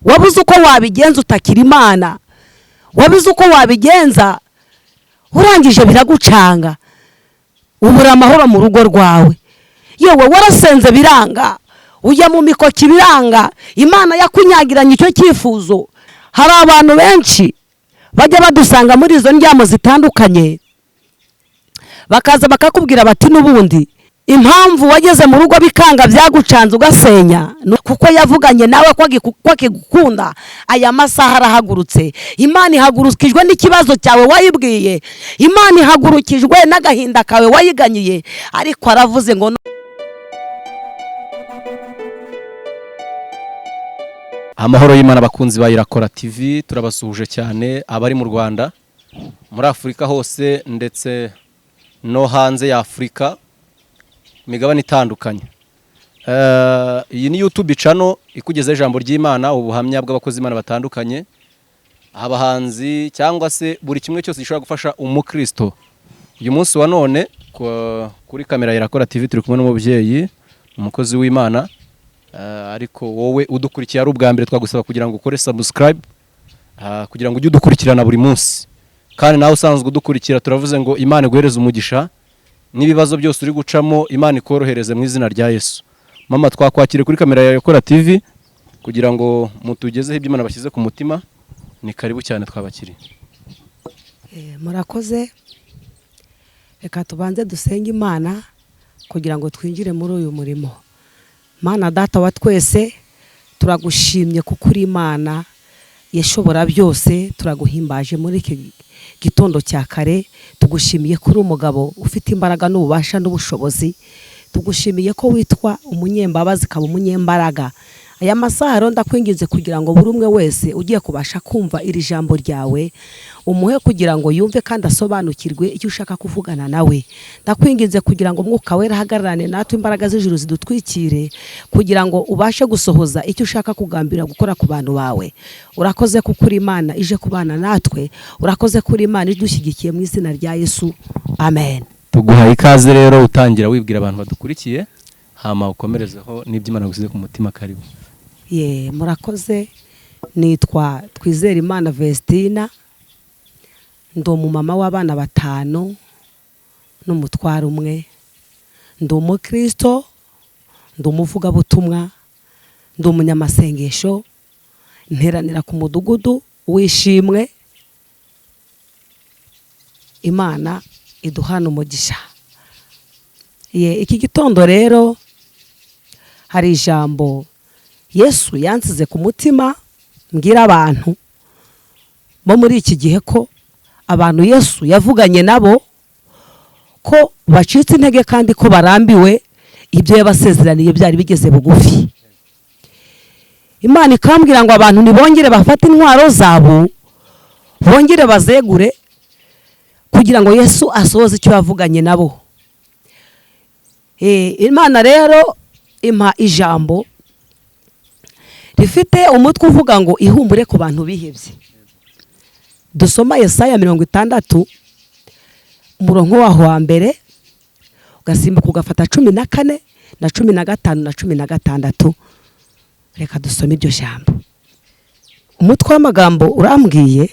Wabuze uko wabigenza utakira Imana, wabuze uko wabigenza urangije biragucanga, ubura amahoro mu rugo rwawe. Yewe warasenze biranga, ujya mu mikoki biranga, Imana yakunyagiranye icyo cyifuzo. Hari abantu benshi bajya badusanga muri izo ndyamo zitandukanye, bakaza bakakubwira bati n'ubundi impamvu wageze mu rugo bikanga byagucanze ugasenya, kuko yavuganye nawe ko akigukunda. Aya masaha arahagurutse. Imana ihagurukijwe n'ikibazo cyawe wayibwiye, Imana ihagurukijwe n'agahinda kawe wayiganyiye, ariko aravuze ngo Amahoro y'Imana abakunzi ba Irakora TV, turabasuhuje cyane abari mu Rwanda, muri Afurika hose ndetse no hanze ya Afurika, imigabane itandukanye. Iyi ni YouTube channel ikugezaho ijambo ry'Imana, ubuhamya bw'abakozi Imana batandukanye, abahanzi cyangwa se buri kimwe cyose gishobora gufasha umukristo. Uyu munsi wa none kuri kamera ya Irakora TV turi kumwe n'umubyeyi, umukozi w'Imana. Ariko wowe udukurikiye ari ubwa mbere, twagusaba kugira ngo ukore subscribe, kugira ngo ujye udukurikirana buri munsi. Kandi nawe usanzwe udukurikira, turavuze ngo Imana iguhereze umugisha n'ibibazo byose uri gucamo, Imana ikorohereze mu izina rya Yesu. Mama, twakwakiriye kuri kamera ya Irakora TV kugira ngo mutugezeho ibyo Imana bashyize ku mutima. Ni karibu cyane, twabakiriye. Murakoze. Reka tubanze dusenge Imana kugira ngo twinjire muri uyu murimo. Mana Data wa twese, turagushimye kuko uri Imana yashobora byose, turaguhimbaje muri iki gitondo cya kare, tugushimiye ko uri umugabo ufite imbaraga n'ububasha n'ubushobozi, tugushimiye ko witwa umunyembabazi ukaba umunyembaraga. Aya masaha rero ndakwinginze kugira ngo buri umwe wese ugiye kubasha kumva iri jambo ryawe umuhe kugira ngo yumve kandi asobanukirwe icyo ushaka kuvugana nawe. Ndakwinginze kugira ngo Umwuka Wera ahagararane natwe, imbaraga z'ijuru zidutwikire kugira ngo ubashe gusohoza icyo ushaka kugambira gukora ku bantu bawe. Urakoze kuko uri Imana ije kubana natwe, urakoze ko uri Imana idushyigikiye mu izina rya Yesu, amen. Tuguhaye ikaze rero, utangira wibwira abantu badukurikiye, hama ukomerezeho n'ibyo Imana yagusize ku mutima. Karibu. Ye, murakoze. Nitwa Twizerimana Vestina, ndi umumama w'abana 5 n'umutwaro umwe, ndi umukristo, ndi umuvugabutumwa, ndi umunyamasengesho, nteranira ku mudugudu w'Ishimwe. Imana iduhana umugisha. Ye, iki gitondo rero hari ijambo Yesu yansize ku mutima mbwira abantu bo muri iki gihe, ko abantu Yesu yavuganye nabo ko bacitse intege kandi ko barambiwe ibyo yabasezeraniye byari bigeze bugufi. Imana ikambwira ngo abantu nibongere bafate intwaro zabo, bongere bazegure kugira ngo Yesu asohoze icyo yavuganye nabo. Imana rero impa ijambo rifite umutwe uvuga ngo ihumure ku bantu bihebye. Dusoma Yesaya 60 umurongo waho wa mbere, ugasimbuka ugafata 14 na 15 na 16. Reka dusome iryo jambo. Umutwe w'amagambo urambwiye: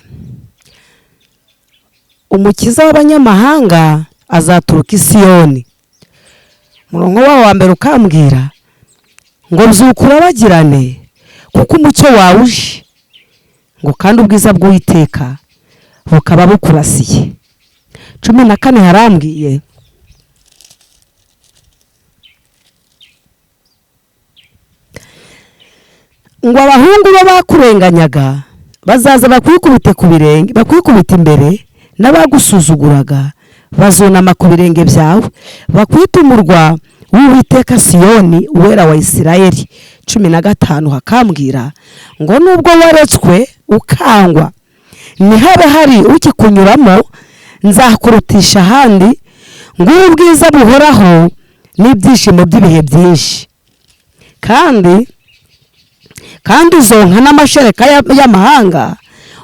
umukiza w'abanyamahanga azaturuka i Siyoni. Umurongo waho wa mbere ukambwira ngo byuka urabagirane kuko umucyo wawe uje, ngo kandi ubwiza bw'Uwiteka bukaba bukurasiye. 14 harambwiye ngo abahungu bo bakurenganyaga bazaza bakwikubite ku birenge, bakwikubita imbere, n'abagusuzuguraga bazunama ku birenge byawe, bakwita umurwa w'Uwiteka Siyoni, uwera wa Isirayeli. 15 hakambwira ngo nubwo waretswe ukangwa, ntihabe hari ukikunyuramo, nzakurutisha ahandi, ngo ubwiza buhoraho n'ibyishimo by'ibihe byinshi. Kandi uzonka n'amashereka y'amahanga,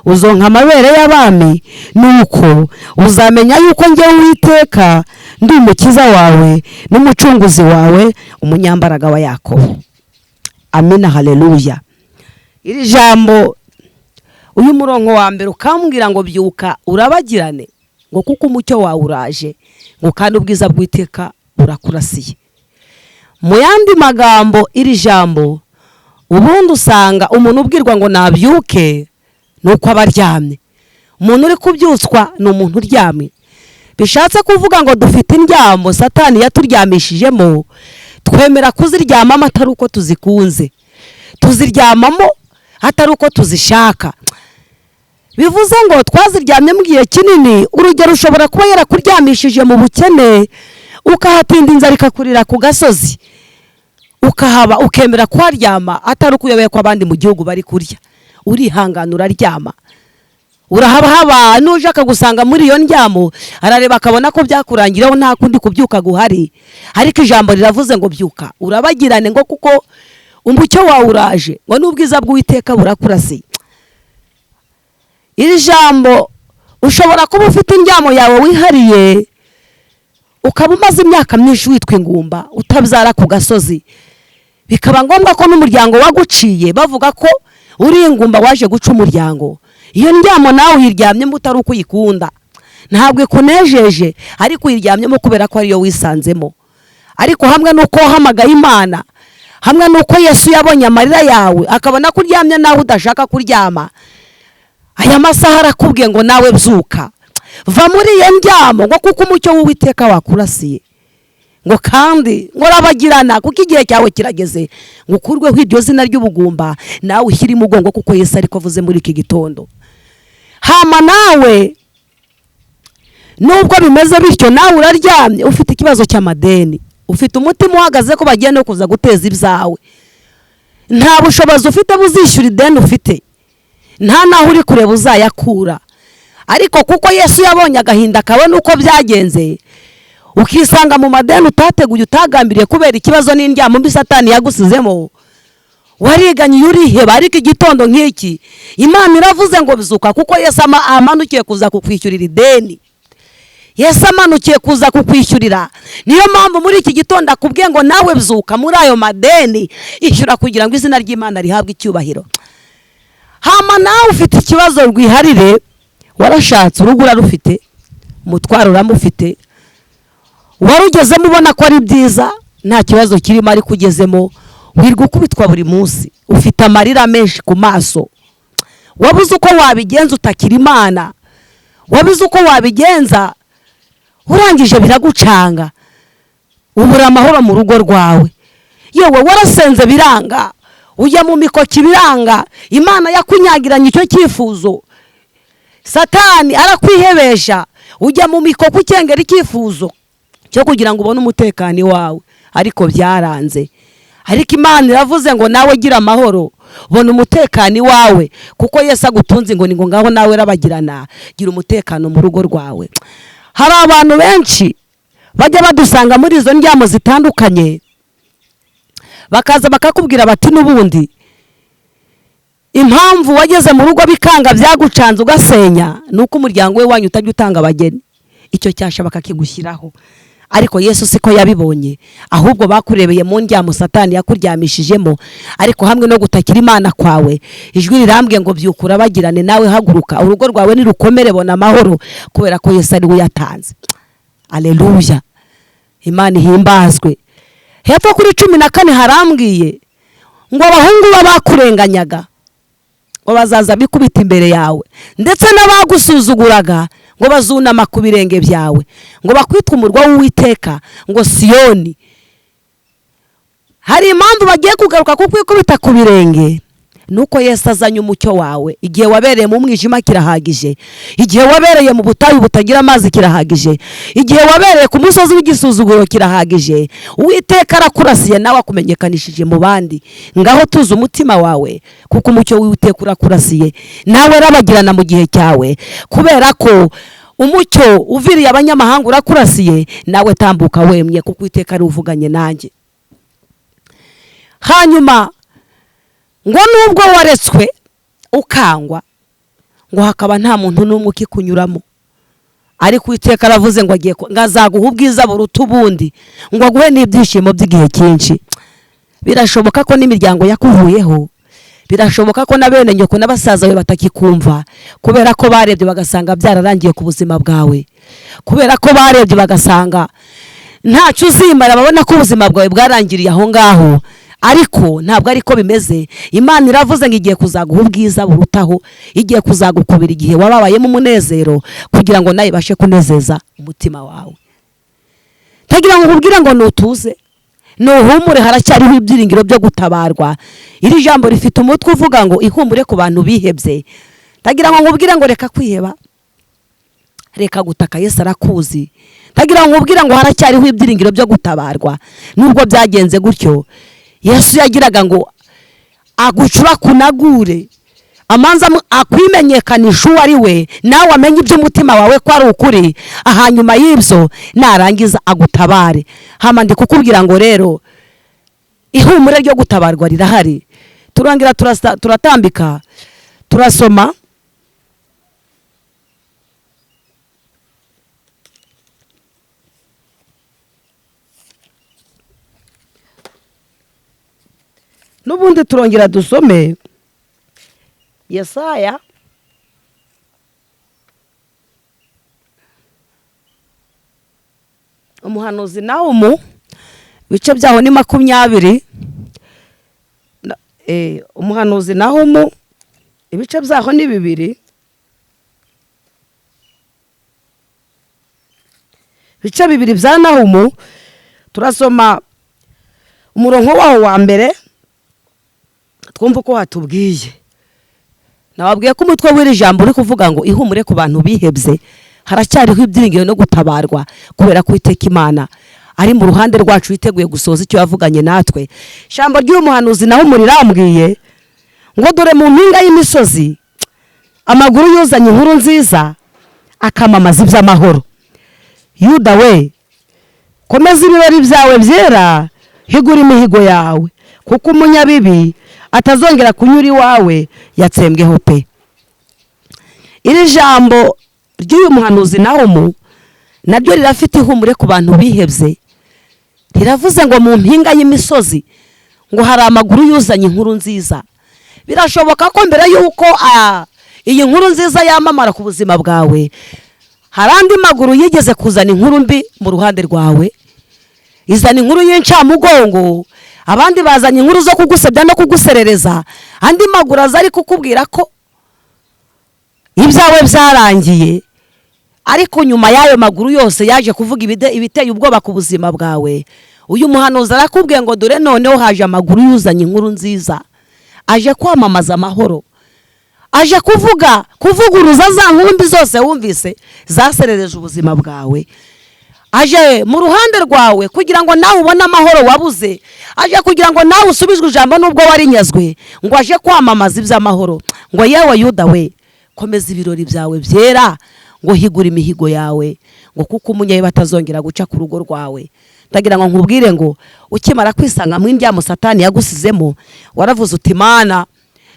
uzonka amabere y'abami, nuko uzamenya yuko njyewe Uwiteka ndi umukiza wawe n'umucunguzi wawe, umunyambaraga wa Yakobo. Amina, haleluya. Iri jambo, uyu murongo wa mbere ukambwira ngo byuka urabagirane, ngo kuko umucyo wawe uraje, ngo kandi ubwiza bw'Uwiteka burakurasiye. Mu yandi magambo, iri jambo ubundi usanga umuntu ubwirwa ngo nabyuke ni uko aba aryamye. Umuntu uri kubyutswa ni umuntu uryamye. Bishatse kuvuga ngo dufite indyamo Satani yaturyamishijemo, twemera kuziryamamo atari uko tuzikunze, tuziryamamo atari uko tuzishaka. Bivuze ngo twaziryamyemo igihe kinini. Urugero, ushobora kuba yarakuryamishije mu bukene, ukahatinda, inzara ikakurira ku gasozi, ukahaba, ukemera kuharyama atari uko uyobewe ko abandi mu gihugu bari kurya. Urihangana, uraryama, urahaba haba. Nuje akagusanga muri iyo ndyamo, arareba akabona ko byakurangiraho, nta kundi kubyuka guhari. Ariko ijambo riravuze ngo byuka urabagirane, ngo kuko umucyo wawe uraje, ngo n'ubwiza bw'Uwiteka burakurasiye. Iri jambo, ushobora kuba ufite indyamo yawe wihariye, ukaba umaze imyaka myinshi witwa ingumba, utabyara ku gasozi, bikaba ngombwa ko n'umuryango waguciye, bavuga ko uri ingumba waje guca umuryango. Iyo ndyamo nawe uyiryamyemo utari uko uyikunda, ntabwo ikunejeje, ariko uyiryamyemo kubera ko ariyo wisanzemo. Ariko hamwe n'uko wahamagaye Imana, hamwe n'uko Yesu yabonye amarira yawe, akabona ko uryamye nawe udashaka kuryama, aya masaha arakubwiye ngo nawe byuka, va muri iyo ndyamo, ngo kuko umucyo w'Uwiteka wakurasiye, ngo kandi ngo rabagirana, kuko igihe cyawe kirageze ngo ukurweho iryo zina ry'ubugumba, nawe ushyire imugongo, kuko Yesu ariko avuze muri iki gitondo. Hama nawe nubwo bimeze bityo, nawe uraryamye, ufite ikibazo cy'amadeni, ufite umutima uhagaze ko bagiye no kuza guteza ibyawe, nta bushobozi ufite buzishyura ideni ufite, nta naho uri kureba uzayakura. Ariko kuko Yesu yabonye agahinda kawe nuko byagenze, ukisanga mu madeni utateguye, utagambiriye, kubera ikibazo n'indyamo mbi Satani yagusizemo, wariganye uriheba. Ariko igitondo nk'iki Imana iravuze ngo bizuka, kuko Yesu amanukiye kuza kukwishyurira ideni. Yesu amanukiye kuza kukwishyurira. Niyo mpamvu muri iki gitondo akubwiye ngo nawe byuka muri ayo madeni, ishyura kugira ngo izina ry'Imana rihabwe icyubahiro. Hama nawe ufite ikibazo rwiharire, warashatse, urugo urarufite, umutwaro uramufite, warugezemo ubona ko ari byiza, nta kibazo kirimo, ariko ugezemo wirwa ukubitwa buri munsi, ufite amarira menshi ku maso, wabuze uko wabigenza utakira Imana, wabuze uko wabigenza, urangije biragucanga, ubura amahoro mu rugo rwawe. Yewe, warasenze biranga, ujya mu mikoki biranga, Imana yakunyagiranye icyo cyifuzo, Satani arakwihebesha, ujya mu mikoko ukengera icyifuzo cyo kugira ngo ubone umutekano iwawe, ariko byaranze. Ariko Imana iravuze ngo nawe gira amahoro, bona umutekano iwawe, kuko Yesu agutunze ngo ni ngo ngaho nawe rabagirana, gira umutekano mu rugo rwawe. Hari abantu benshi bajya badusanga muri izo ndyamo zitandukanye, bakaza bakakubwira bati n'ubundi impamvu wageze mu rugo bikanga, byagucanze, ugasenya, ni uko umuryango we wanyu utajya utanga abageni. Icyo cyasha bakakigushyiraho. Ariko Yesu siko yabibonye, ahubwo bakurebeye mu ndyamo Satani yakuryamishijemo. Ariko hamwe no gutakira Imana kwawe, ijwi rirambwiye ngo byukura bagirane, nawe haguruka, urugo rwawe nirukomere, bona amahoro, kubera ko Yesu ari we yatanze. Aleluya, Imana ihimbazwe. Hepfo kuri 14 harambwiye ngo abahungu bakurenganyaga ngo bazaza bikubita imbere yawe, ndetse n'abagusuzuguraga ngo bazunama ku birenge byawe, ngo bakwitwe umurwa w'Uwiteka, ngo Siyoni. Hari impamvu bagiye kugaruka kukwikubita ku birenge, nuko Yesu azanye umucyo wawe. Igihe wabereye mu mwijima kirahagije, igihe wabereye mu butayu butagira amazi kirahagije, igihe wabereye ku musozi w'igisuzuguro kirahagije. Uwiteka arakurasiye, nawe akumenyekanishije mu bandi. Ngaho tuza umutima wawe, kuko umucyo w'Uwiteka urakurasiye, nawe rabagirana mu gihe cyawe, kubera ko umucyo uviriye abanyamahanga urakurasiye, nawe tambuka wemye, kuko Uwiteka ari uvuganye nanjye. Hanyuma ngo nubwo waretswe ukangwa, ngo hakaba nta muntu n'umwe ukikunyuramo, ariko Uwiteka aravuze ngo agiye ngo azaguha ubwiza buruta ubundi, ngo aguhe n'ibyishimo by'igihe cyinshi. Birashoboka ko n'imiryango yakuvuyeho, Birashoboka ko na bene nyoko n'abasaza be batakikumva, kubera ko barebye bagasanga byararangiye ku buzima bwawe, kubera ko barebye bagasanga ntacyo uzimara, babona ko ubuzima bwawe bwarangiriye aho ngaho. Ariko ntabwo ariko bimeze. Imana iravuze ngo igiye kuzaguha ubwiza burutaho, igiye kuzagukubira igihe wababayemo umunezero, kugira ngo nawe ibashe kunezeza umutima wawe. Tagira ngo nkubwire ngo nutuze, nuhumure, haracyariho ibyiringiro byo gutabarwa. Iri jambo rifite umutwe uvuga ngo ihumure ku bantu bihebye. Tagira ngo nkubwire ngo reka kwiheba, reka gutaka, Yesu arakuzi. Tagira ngo nkubwire ngo haracyariho ibyiringiro byo gutabarwa. Nubwo byagenze gutyo, Yesu yagiraga ngo agucura kunagure, amanza akwimenyekanisha uwo ari we, nawe amenye iby'umutima wawe ko ari ukuri. Ahanyuma y'ibyo narangiza agutabare. Hama ndi kukubwira ngo rero ihumure ryo gutabarwa rirahari. Turangira turatambika turasoma n'ubundi turongera dusome Yesaya umuhanuzi Nahumu, ibice byaho ni 20. Umuhanuzi Nahumu ibice byaho ni 2. Ibice 2 bya Nahumu, turasoma umurongo waho wa mbere twumva uko hatubwiye. Nababwiye ko umutwe w'iri jambo uri kuvuga ngo ihumure ku bantu bihebye, haracyariho ibyiringiro no gutabarwa, kubera ko Uwiteka Imana ari mu ruhande rwacu, yiteguye gusohoza icyo yavuganye natwe. Ijambo ry'umuhanuzi Nahumu rirambwiye ngo dore mu mpinga y'imisozi amaguru yuzanye inkuru nziza, akamamaza iby'amahoro. Yuda we, komeza ibirori byawe byera, higura imihigo yawe, kuko umunyabibi atazongera kunyura iwawe, yatsembweho pe. Iri jambo ry'uyu muhanuzi Nahumu naryo rirafite ihumure ku bantu bihebye. Riravuze ngo mu mpinga y'imisozi ngo hari amaguru yuzanye inkuru nziza. Birashoboka ko mbere y'uko iyi nkuru nziza yamamara ku buzima bwawe, hari andi maguru yigeze kuzana inkuru mbi mu ruhande rwawe, izana inkuru y'incamugongo, abandi bazanye inkuru zo kugusebya no kuguserereza, andi maguru aza ari kukubwira ko ibyawe byarangiye. Ariko nyuma y'ayo maguru yose yaje kuvuga ibiteye ubwoba ku buzima bwawe, uyu muhanuzi arakubwiye ngo dore noneho haje amaguru yuzanye inkuru nziza, aje kwamamaza amahoro, aje kuvuga kuvuguruza za nkuru mbi zose wumvise zaserereje ubuzima bwawe, aje mu ruhande rwawe kugira ngo nawe ubone amahoro wabuze, aje kugira ngo nawe usubizwe ijambo nubwo warinyazwe, ngo aje kwamamaza iby'amahoro. Ngo yewe Yuda we, komeza ibirori byawe byera, ngo higura imihigo yawe, ngo kuko umunyabibi batazongera guca ku rugo rwawe. Ndagira ngo nkubwire ngo ukimara kwisanga mu indyamo Satani yagusizemo, waravuze uti Mana,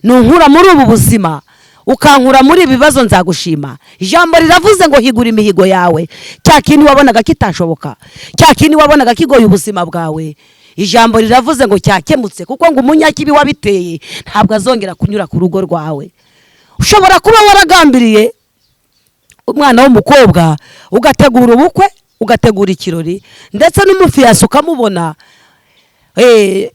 nunkura muri ubu buzima ukankura muri ibibazo nzagushima. Ijambo riravuze ngo higura imihigo yawe. Cya kintu wabonaga kitashoboka, cya kintu wabonaga kigoye ubuzima bwawe, ijambo riravuze ngo cyakemutse, kuko ngo umunyakibi wabiteye ntabwo azongera kunyura ku rugo rwawe. Ushobora kuba waragambiriye umwana w'umukobwa, ugategura ubukwe, ugategura ikirori, ndetse n'umufiyasi ukamubona,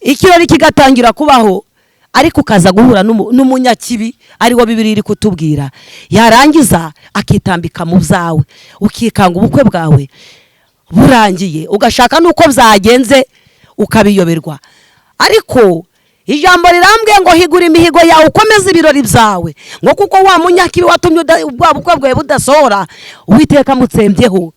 ikirori kigatangira kubaho, ariko ukaza guhura n'umunyakibi ari wo Bibiliya iri kutubwira, yarangiza akitambika mu byawe, ukikanga ubukwe bwawe burangiye, ugashaka nuko byagenze ukabiyoberwa. Ariko ijambo rirambwiye ngo higura imihigo yawe, ukomeze ibirori byawe, ngo kuko wa munyakibi watumye bwa bukwe bwawe budasohora, Uwiteka amutsembyeho.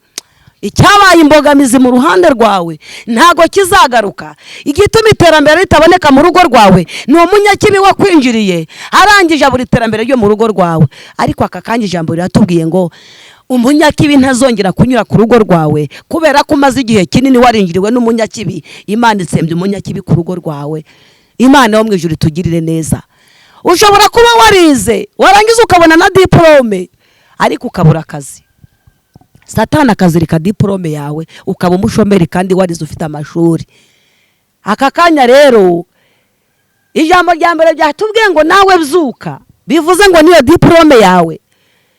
Icyabaye imbogamizi mu ruhande rwawe ntago kizagaruka. Igituma iterambere ritaboneka mu rugo rwawe ni umunyakibi wakwinjiriye, arangije abura iterambere ryo mu rugo rwawe. Ariko aka kanya ijambo riratubwiye ngo umunyakibi ntazongera kunyura ku rugo rwawe, kubera ko umaze igihe kinini warinjiriwe n'umunyakibi. Imana itsembye umunyakibi ku rugo rwawe. Imana yo mu ijuru itugirire neza. Ushobora kuba warize, warangiza ukabona na diplome, ariko ukabura akazi. Satani akazirika diplome yawe, ukaba umushomeri kandi warize ufite amashuri. Aka kanya rero Ijambo rya mbere byatubwiye ngo nawe byuka, bivuze ngo niyo diplome yawe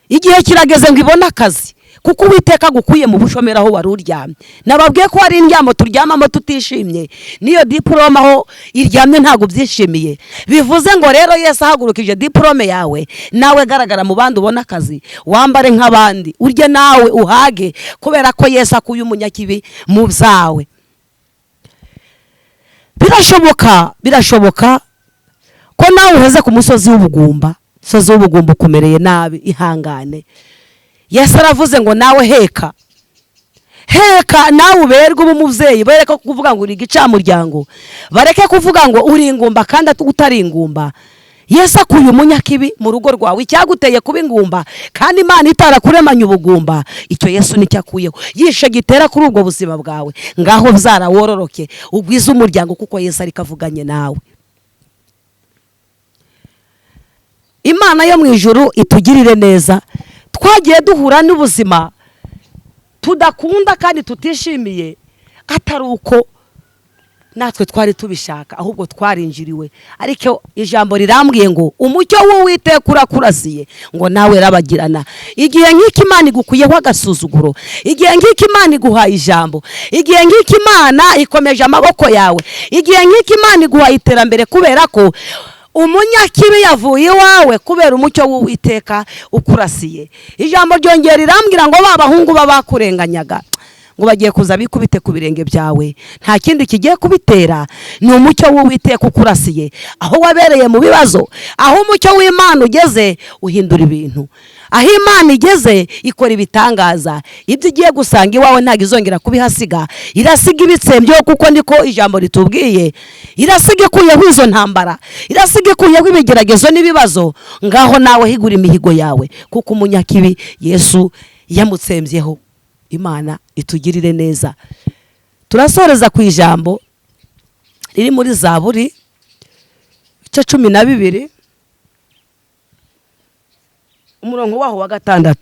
igihe kirageze ngo ibone akazi, kuko Uwiteka agukuye mu bushomeri aho wari uryamye. Nababwiye ko hari indyamo turyamamo tutishimye, niyo diplome aho iryamye ntabwo ubyishimiye. Bivuze ngo rero Yesu ahagurukije diplome yawe, nawe garagara mu bandi ubone akazi, wambare nk'abandi, urye nawe uhage, kubera ko Yesu akuye umunyakibi mu byawe. Birashoboka, birashoboka ko nawe uheze ku musozi w'ubugumba, umusozi w'ubugumba ukumereye nabi, ihangane. Yesu aravuze ngo nawe heka, heka nawe uberwe ube umubyeyi. Bareke kuvuga ngo uri igicamuryango, bareke kuvuga ngo uri ingumba kandi utari ingumba. Yesu akuye umunyakibi mu rugo rwawe, icyaguteye kuba ingumba kandi Imana itarakuremanye ubugumba, icyo Yesu nicyo akuyeho, yishe gitera kuri ubwo buzima bwawe. Ngaho byara wororoke, ugwize umuryango, kuko Yesu ariko avuganye nawe. Imana yo mu ijuru itugirire neza. Twagiye duhura n'ubuzima tudakunda kandi tutishimiye, atari uko natwe twari tubishaka, ahubwo twarinjiriwe. Ariko ijambo rirambwiye ngo umucyo w'Uwiteka urakurasiye, ngo nawe rabagirana. Igihe nk'iki Imana igukuyeho agasuzuguro, igihe nk'iki Imana iguhaye ijambo, igihe nk'iki Imana ikomeje amaboko yawe, igihe nk'iki Imana iguhaye iterambere, kubera ko umunyakibi yavuye iwawe kubera umucyo w'Uwiteka ukurasiye. Ijambo ryongera rirambwira ngo ba bahungu babakurenganyaga ngo bagiye kuza bikubite ku birenge byawe, nta kindi kigiye kubitera, ni umucyo w'Uwiteka ukurasiye. Aho wabereye mu bibazo, aho umucyo w'Imana ugeze uhindura ibintu, aho Imana igeze ikora ibitangaza. Ibyo igiye gusanga iwawe ntabwo izongera kubihasiga, irasiga ibitsembyeho, kuko niko ijambo ritubwiye. Irasiga ikuyeho izo ntambara, irasiga ikuyeho ibigeragezo n'ibibazo. Ngaho nawe higura imihigo yawe, kuko umunyakibi Yesu yamutsembyeho. Imana itugirire neza. Turasoreza ku ijambo riri muri Zaburi igice 12 umurongo waho wa 6.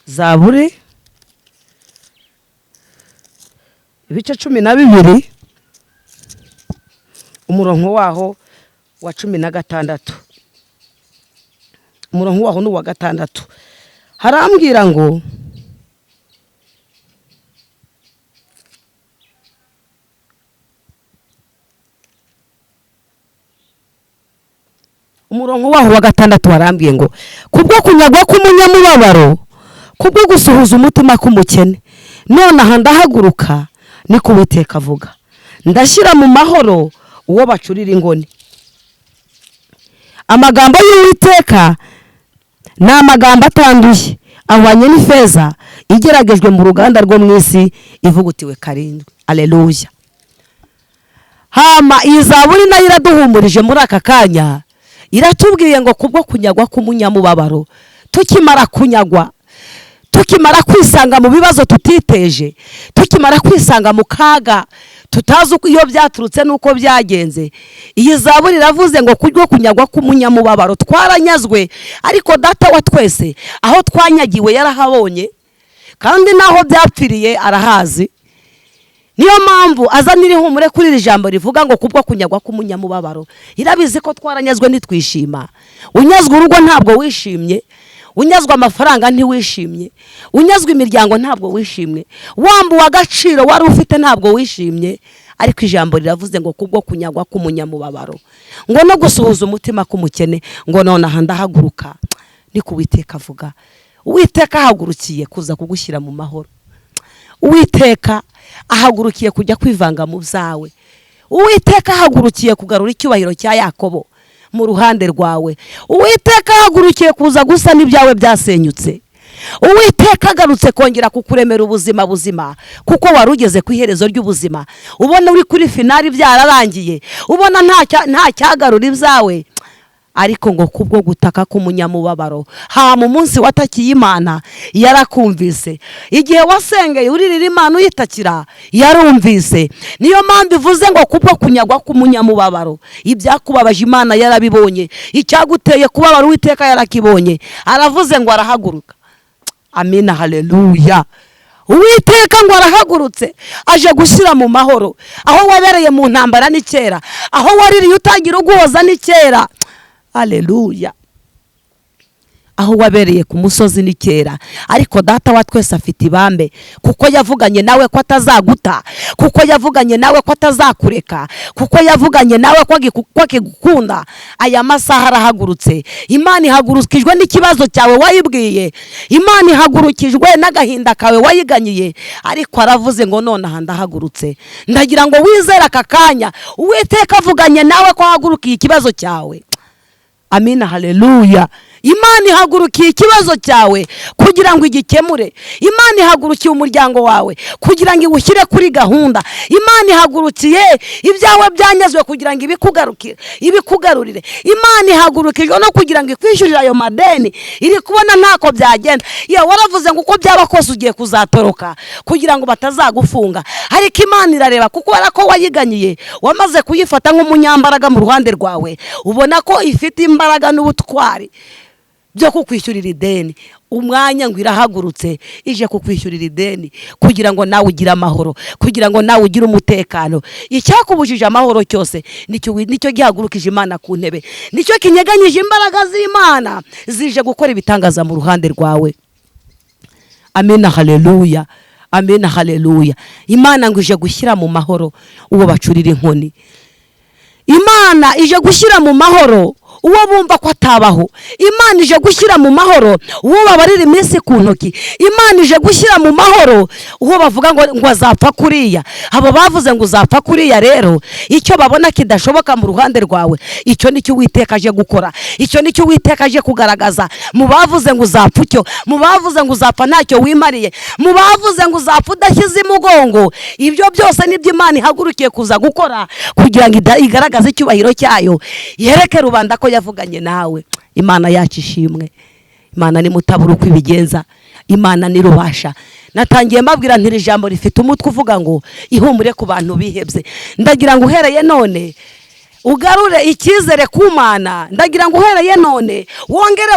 Zaburi ibice 12 umurongo waho wa 16, umurongo waho ni uwa 6. Harambwira ngo umurongo waho wa 6 harambwiye ngo kubwo kunyagwa k'umunyamubabaro, kubwo gusuhuza umutima k'umukene, none aha ndahaguruka, niko Uwiteka avuga, ndashyira mu mahoro uwo bacurira ingoni. Amagambo y'Uwiteka ni amagambo atanduye, ahwanye n'ifeza igeragejwe mu ruganda rwo mu isi ivugutiwe 7. Aleluya. Hama iyi zaburi nayo iraduhumurije muri aka kanya, iratubwiye ngo kubwo kunyagwa k'umunyamubabaro, tukimara kunyagwa, tukimara kwisanga mu bibazo tutiteje, tukimara kwisanga mu kaga tutazi uko iyo byaturutse nuko byagenze, iyi zaburi iravuze ngo kubwo kunyagwa k'umunyamubabaro twaranyazwe, ariko data wa twese aho twanyagiwe yarahabonye, kandi naho byapfiriye arahazi. Niyo mpamvu azanira ihumure kuri iri jambo rivuga ngo kubwo kunyagwa k'umunyamubabaro. Irabizi ko twaranyazwe nitwishima. Unyazwe urugo ntabwo wishimye, unyazwe amafaranga ntiwishimye, unyazwe imiryango ntabwo wishimye, wambuwe agaciro wari ufite ntabwo wishimye. Ariko ijambo riravuze ngo kubwo kunyagwa k'umunyamubabaro, ngo no gusuhuza umutima k'umukene, ngo none aha ndahaguruka, niko Uwiteka avuga. Uwiteka ahagurukiye kuza kugushyira mu mahoro. Uwiteka ahagurukiye kujya kwivanga mu byawe. Uwiteka ahagurukiye kugarura icyubahiro cya Yakobo mu ruhande rwawe. Uwiteka ahagurukiye kuza gusa n'ibyawe byasenyutse. Uwiteka agarutse kongera kukuremera ubuzima buzima, kuko wari ugeze ku iherezo ry'ubuzima, ubona uri kuri finali byararangiye, ubona nta cyagarura ibyawe. Ariko ngo kubwo gutaka k'umunyamubabaro, ha mu munsi watakiye Imana yarakumvise, igihe wasengeye uririra Imana uyitakira yarumvise. Niyo mpamvu ivuze ngo kubwo kunyagwa k'umunyamubabaro, ibyakubabaje Imana yarabibonye, icyaguteye kubabara Uwiteka yarakibonye. Aravuze ngo arahaguruka. Amina, haleluya. Uwiteka ngo arahagurutse aje gushyira mu mahoro aho wabereye mu ntambara ni kera, aho waririye utangira uguhoza ni kera. Haleluya. Aho wabereye ku musozi ni kera, ariko data wa twese afite ibambe, kuko yavuganye nawe ko atazaguta, kuko yavuganye nawe ko atazakureka, kuko yavuganye nawe ko akigukunda. Aya masaha arahagurutse. Imana ihagurukijwe n'ikibazo cyawe wayibwiye, Imana ihagurukijwe n'agahinda kawe wayiganyiye, ariko aravuze ngo none aha ndahagurutse. Ndagira ngo wizere aka kanya Uwiteka avuganye nawe ko ahagurukiye ikibazo cyawe. Amina, haleluya. Imana ihagurukiye ikibazo cyawe kugira ngo igikemure. Imana ihagurukiye umuryango wawe kugira ngo iwushyire kuri gahunda. Imana ihagurukiye ibyawe byanyazwe kugira ngo ibikugarurire. Imana ihagurukijwe no kugira ngo ikwishyurire ayo madeni iri kubona ntako byagenda. Iyo waravuze ngo uko byaba kose ugiye kuzatoroka kugira ngo batazagufunga, ariko Imana irareba kuko ko wayiganyiye, wamaze kuyifata nk'umunyambaraga mu ruhande rwawe, ubona ko ifite imbaraga n'ubutwari byo kukwishyurira ideni. Umwanya ngo irahagurutse ije kukwishyurira ideni kugira ngo nawe ugire amahoro, kugira ngo nawe ugire umutekano. Icyakubujije amahoro cyose nicyo gihagurukije Imana ku ntebe, nicyo kinyeganyije imbaraga z'Imana zije gukora ibitangaza mu ruhande rwawe. Amina, haleluya. Amina, haleluya. Imana ngo ije gushyira mu mahoro uwo bacurira inkoni. Imana ije gushyira mu mahoro uwo bumva ko atabaho. Imana ije gushyira mu mahoro uwo babarira iminsi ku ntoki. Imana ije gushyira mu mahoro uwo bavuga ngo azapfa kuriya. Abo bavuze ngo uzapfa kuriya rero, icyo babona kidashoboka mu ruhande rwawe, icyo nicyo Uwiteka aje gukora, icyo nicyo Uwiteka aje kugaragaza. Mu bavuze ngo uzapfa icyo, mu bavuze ngo uzapfa ntacyo wimariye, mu bavuze ngo uzapfa udashyize imugongo, ibyo byose nibyo Imana ihagurukiye kuza gukora kugira ngo igaragaze icyubahiro cyayo, yereke rubanda ko yavuganye nawe. Imana yacu ishimwe. Imana ni mutabura uko ibigenza, Imana ni rubasha. Natangiye mbabwira nti iri jambo rifite umutwe uvuga ngo ihumure ku bantu bihebye. Ndagira ngo uhereye none ugarure icyizere ku Mana. Ndagira ngo uhereye none wongere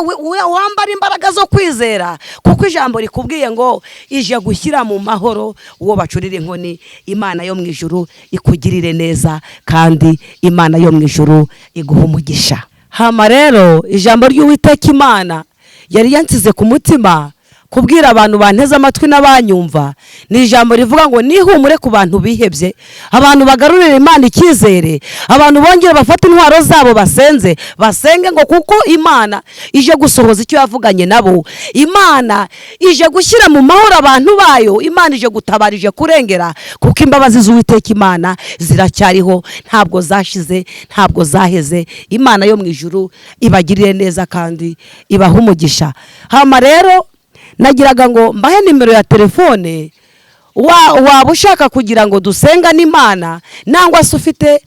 wambare imbaraga zo kwizera, kuko ijambo rikubwiye ngo ije gushyira mu mahoro uwo bacurira inkoni. Imana yo mu ijuru ikugirire neza, kandi Imana yo mu ijuru iguha umugisha. Hama rero ijambo ry'Uwiteka Imana yari yansize ku mutima kubwira abantu banteze amatwi n'abanyumva, ni ijambo rivuga ngo nihumure ku bantu bihebye, abantu bagarurira Imana icyizere, abantu bongere bafate intwaro zabo basenze, basenge ngo kuko Imana ije gusohoza icyo yavuganye nabo. Imana ije gushyira mu mahoro abantu bayo, Imana ije gutabara, ije kurengera, kuko imbabazi z'Uwiteka Imana ziracyariho, ntabwo zashize, ntabwo zaheze. Imana yo mu ijuru ibagirire neza kandi ibahe umugisha. Hama rero nagiraga ngo mbahe nimero ya telefone, waba ushaka kugira ngo dusengane Imana, nangwa se ufite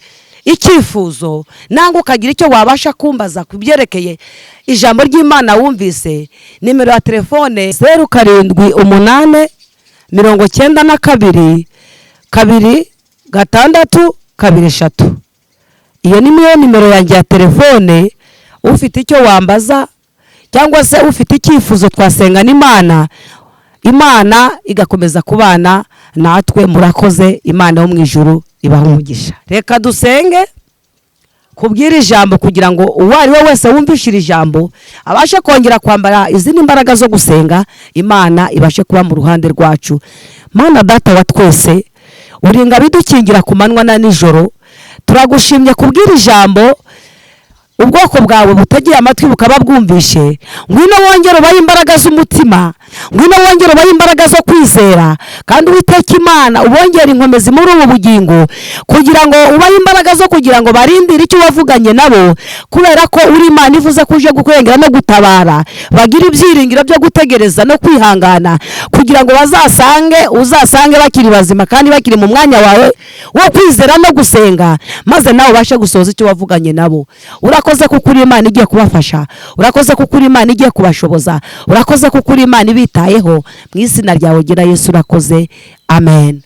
icyifuzo, nangwa ukagira icyo wabasha kumbaza kubyerekeye ijambo ry'Imana wumvise. Nimero ya telefone 078 92 2 6 2 3. Iyo ni nimero yanjye ya telefone. Ufite icyo wambaza cyangwa se ufite icyifuzo twasenga n'Imana, Imana igakomeza kubana natwe. Murakoze. Imana yo mu ijuru ibaha umugisha. Reka dusenge kubwira ijambo kugira ngo uwo ari we wese wumvishira ijambo abashe kongera kwambara izindi mbaraga zo gusenga, Imana ibashe kuba mu ruhande rwacu. Mana data wa twese, uringa bidukingira ku manywa na nijoro, turagushimye kubwira ijambo ubwoko bwawe butagiye amatwi bukaba bwumvishe. Ngwino wongere ubahe imbaraga z'umutima, ngwino wongere ubahe imbaraga zo kwizera, kandi Uwiteka Imana ubongere inkomezi muri ubu bugingo, kugira ngo ubahe imbaraga zo kugira ngo barindire icyo wavuganye nabo, kubera ko uri Imana ivuze ko uje gukurengera no gutabara. Bagira ibyiringiro byo gutegereza no kwihangana, kugira ngo uzasange bakiri bazima kandi bakiri mu mwanya wawe wo kwizera no gusenga, maze nawe ubashe gusohoza icyo wavuganye nabo. Urakoze kuko uri Imana igiye kubafasha, urakoze kuko uri Imana igiye kubashoboza, urakoze kuko uri Imana ibitayeho. Mu izina ryawe gira Yesu urakoze, amen.